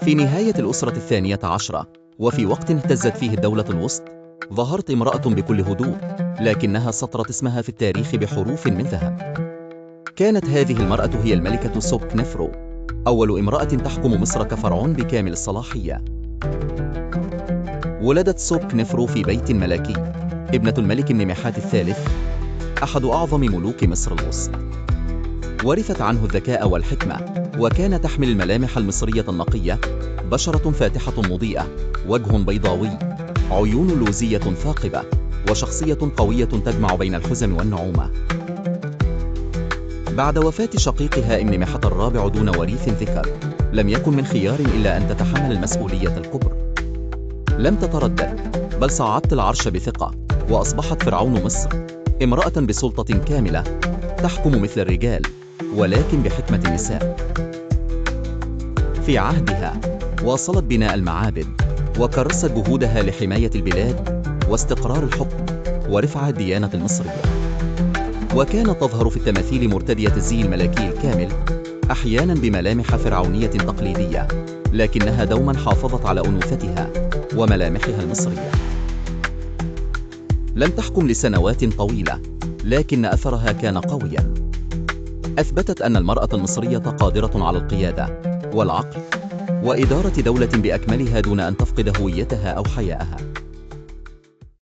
في نهاية الأسرة الثانية عشرة، وفي وقت اهتزت فيه الدولة الوسط، ظهرت امرأة بكل هدوء، لكنها سطرت اسمها في التاريخ بحروف من ذهب. كانت هذه المرأة هي الملكة سوبك نفرو، أول امرأة تحكم مصر كفرعون بكامل الصلاحية. ولدت سوبك نفرو في بيت ملكي، ابنة الملك النميحات الثالث، أحد أعظم ملوك مصر الوسط. ورثت عنه الذكاء والحكمة، وكان تحمل الملامح المصرية النقية، بشرة فاتحة مضيئة، وجه بيضاوي، عيون لوزية ثاقبة، وشخصية قوية تجمع بين الحزم والنعومة. بعد وفاة شقيقها إمنمحة الرابع دون وريث ذكر، لم يكن من خيار إلا أن تتحمل المسؤولية الكبرى. لم تتردد، بل صعدت العرش بثقة، وأصبحت فرعون مصر، امرأة بسلطة كاملة، تحكم مثل الرجال، ولكن بحكمة النساء. في عهدها، واصلت بناء المعابد، وكرست جهودها لحماية البلاد واستقرار الحكم ورفع الديانة المصرية. وكانت تظهر في التماثيل مرتدية الزي الملكي الكامل، أحيانا بملامح فرعونية تقليدية، لكنها دوما حافظت على أنوثتها وملامحها المصرية. لم تحكم لسنوات طويلة، لكن أثرها كان قويا. أثبتت أن المرأة المصرية قادرة على القيادة والعقل وإدارة دولة بأكملها دون أن تفقد هويتها أو حياءها.